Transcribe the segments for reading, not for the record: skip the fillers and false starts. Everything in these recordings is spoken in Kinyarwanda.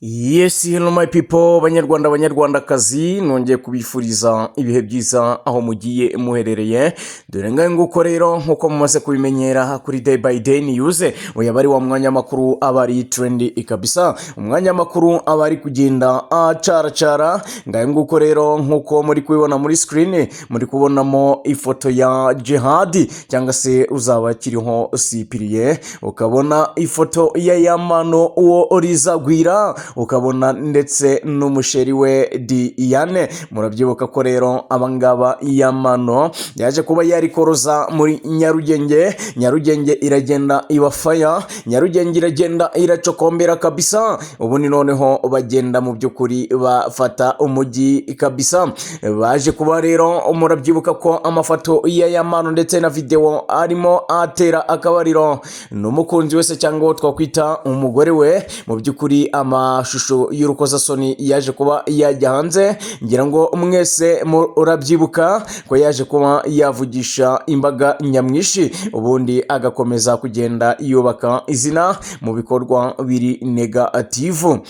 Yes, hello my people, Banyarwanda, Banyarwandakazi, nongeye kubifuriza ibihe byiza aho mugiye muherereye. Dore ngaho nguko rero, nk'uko mumaze kubimenyera kuri Day by Day News, uyu aba ari wa mwanya makuru aba ari trend kabisa, umwanya makuru aba ari kugenda acaracara. Ngaho nguko rero, nk'uko muri kubibona muri screen, muri kubonamo ifoto ya Jihadi cyangwa se uzaba akiriho Sipiriye, ukabona ifoto ya Yamano uwo rizagwira, ukabona ndetse n'umusheri we Diane. Murabyibuka ko rero abangaba Yamano yaje kuba yarikoroza muri Nyarugenge. Nyarugenge iragenda ibafaya, Nyarugenge iragenda iracokombera kabisa. Ubu ni noneho bagenda mu by'ukuri bafata umujyi kabisa. Baje kuba rero, murabyibuka ko amafoto ya Yamano ndetse na videwo arimo atera akabariro n'umukunzi wese cyangwa uwo twakwita umugore we, mu by'ukuri amashusho y'urukozasoni yaje kuba yajya hanze. Ngira ngo mwese murabyibuka ko yaje kuba yavugisha imbaga nyamwinshi, ubundi agakomeza kugenda yubaka izina mu bikorwa biri negative.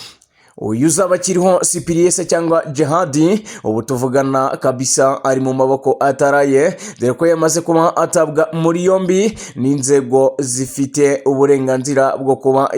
Uyu uzaba akiriho Sipiriyese cyangwa Jihadi, ubu tuvugana kabisa ari mu maboko ataraye, dore ko yamaze kuba atabwa muri yombi n'inzego zifite uburenganzira bwo kuba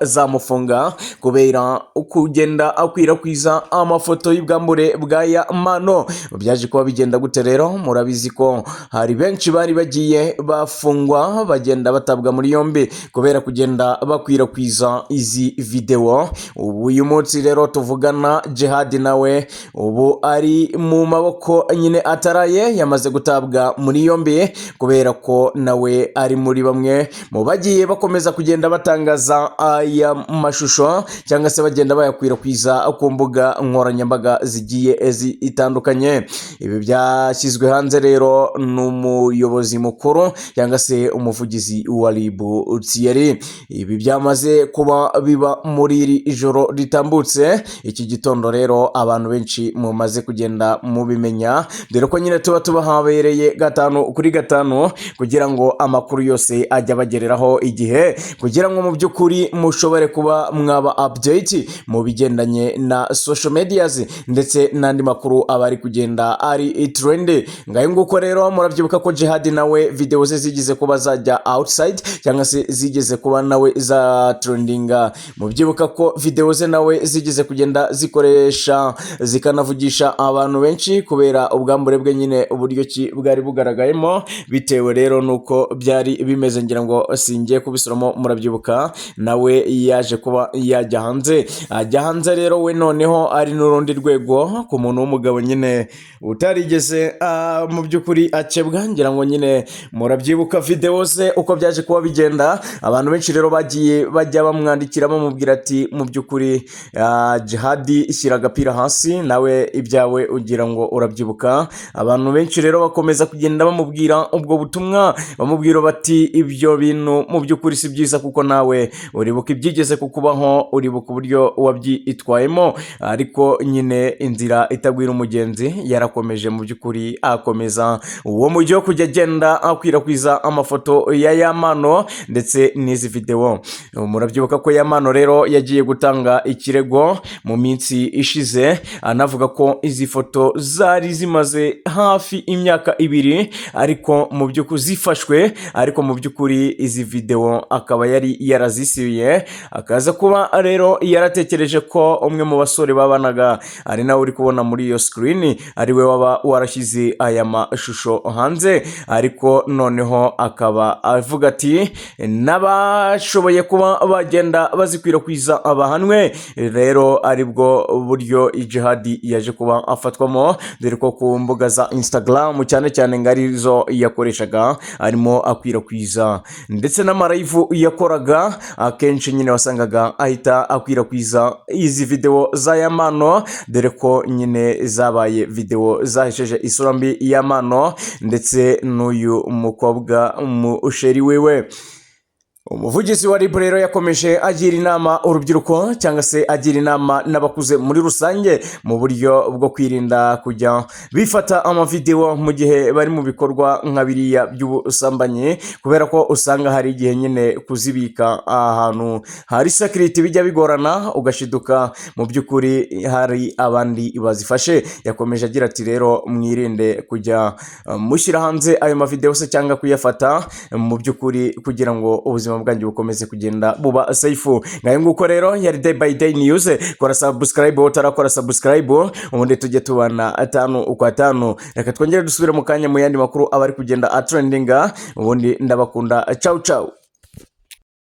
yazamufunga kubera kugenda akwirakwiza amafoto y'ubwambure bwa Yamano. Byaje kuba bigenda gute rero? Murabizi ko hari benshi bari bagiye bafungwa, bagenda batabwa muri yombi kubera kugenda bakwirakwiza izi videwo. Ubu uyu munsi rero tuvugana, Jihadi nawe ubu ari mu maboko nyine ataraye, yamaze gutabwa muri yombi kubera ko nawe ari muri bamwe mu bagiye bakomeza kugenda batangaza aya mashusho cyangwa se bagenda bayakwirakwiza ku mbuga nkoranyambaga zigiye zitandukanye. Ibi byashyizwe hanze rero n'umuyobozi mukuru cyangwa se umuvugizi wa RIB, Thierry. Ibi byamaze kuba biba muri iri ijoro ritambutse. Iki gitondo rero abantu benshi mumaze kugenda mubimenya, dore ko nyine tuba tubahabereye gatanu kuri gatanu kugira ngo amakuru yose ajye abagereraho igihe, kugira ngo mu by'ukuri mushobore kuba mwaba update mu bigendanye na social medias ndetse n'andi makuru aba ari kugenda ari trend. Ngayo nguko rero, murabyibuka ko Jihadi nawe videwo ze zigeze kuba zajya outside cyangwa se zigeze kuba nawe za trendinga. Mubyibuka ko videwo ze nawe zigeze kugenda zikoresha zikanavugisha abantu benshi kubera ubwambure bwe nyine, uburyo ki bwari bugaragayemo, bitewe rero nuko byari bimeze. Ngira ngo singiye kubisubiramo, murabyibuka. Nawe yaje kuba yajya hanze, ajya hanze rero we noneho ari n'urundi rwego ku muntu w'umugabo nyine utarigeze mu by'ukuri akebwa. Ngira ngo nyine murabyibuka videwo ze uko byaje kuba bigenda. Abantu benshi rero bagiye bajya bamwandikira bamubwira ati: "Mu by'ukuri Jihadi, shyira agapira hasi nawe ibyawe." Ugira ngo urabyibuka. Abantu benshi rero bakomeza kugenda bamubwira ubwo butumwa, bamubwira bati: "Ibyo bintu mu by'ukuri si byiza, kuko nawe uribuka ibyigeze kukubaho, uribuka uburyo wabyitwayemo." Ariko nyine inzira itagwira umugenzi, yarakomeje mu by'ukuri akomeza uwo mujyi wo kujya agenda akwirakwiza amafoto ya Yamano ndetse n'izi videwo. Murabyibuka ko Yamano rero yagiye gutanga ikirego mu minsi ishize, anavuga ko izi foto zari zimaze hafi imyaka 2 ariko mu by'ukuri zifashwe, ariko mu by'ukuri izi videwo akaba yari yarazisibiye. Akaza kuba rero yaratekereje ko umwe mu basore babanaga, ari nawe uri kubona muri iyo screen, ari we waba warashyize aya mashusho hanze. Ariko noneho akaba avuga ati n'abashoboye kuba bagenda bazikwirakwiza bahanwe. Rero aribwo buryo Jihadi yaje kuba afatwamo, dore ko ku mbuga za Instagram cyane cyane ngo arizo yakoreshaga arimo akwirakwiza, ndetse n'ama live yakoraga akenshi nyine wasangaga ahita akwirakwiza izi videwo za Yamano, dore ko nyine zabaye videwo zahesheje isura mbi Yamano ndetse n'uyu mukobwa musheri wiwe. Umuvugizi wa RIB rero yakomeje agira inama urubyiruko cyangwa se agira inama n'abakuze muri rusange mu buryo bwo kwirinda kujya bifata amavidewo mu gihe bari mu bikorwa nka biriya by'ubusambanyi, kubera ko usanga hari igihe nyine kuzibika ahantu hari security bijya bigorana, ugashiduka mu by'ukuri hari abandi bazifashe. Yakomeje agira ati: "Rero mwirinde kujya mushyira hanze ayo mavidewo se cyangwa kuyafata mu by'ukuri, kugira ngo ubuzima bwanyu bukomeze kugenda buba safe." Ngayo nguko rero, yari Day by Day News. Kora subscribe utarakora subscribe, ubundi tujye tubana atanu ukwa tanu. Reka twongere dusubire mu kanya mu yandi makuru aba ari kugenda atrendinga. Ubundi ndabakunda, ciao ciao.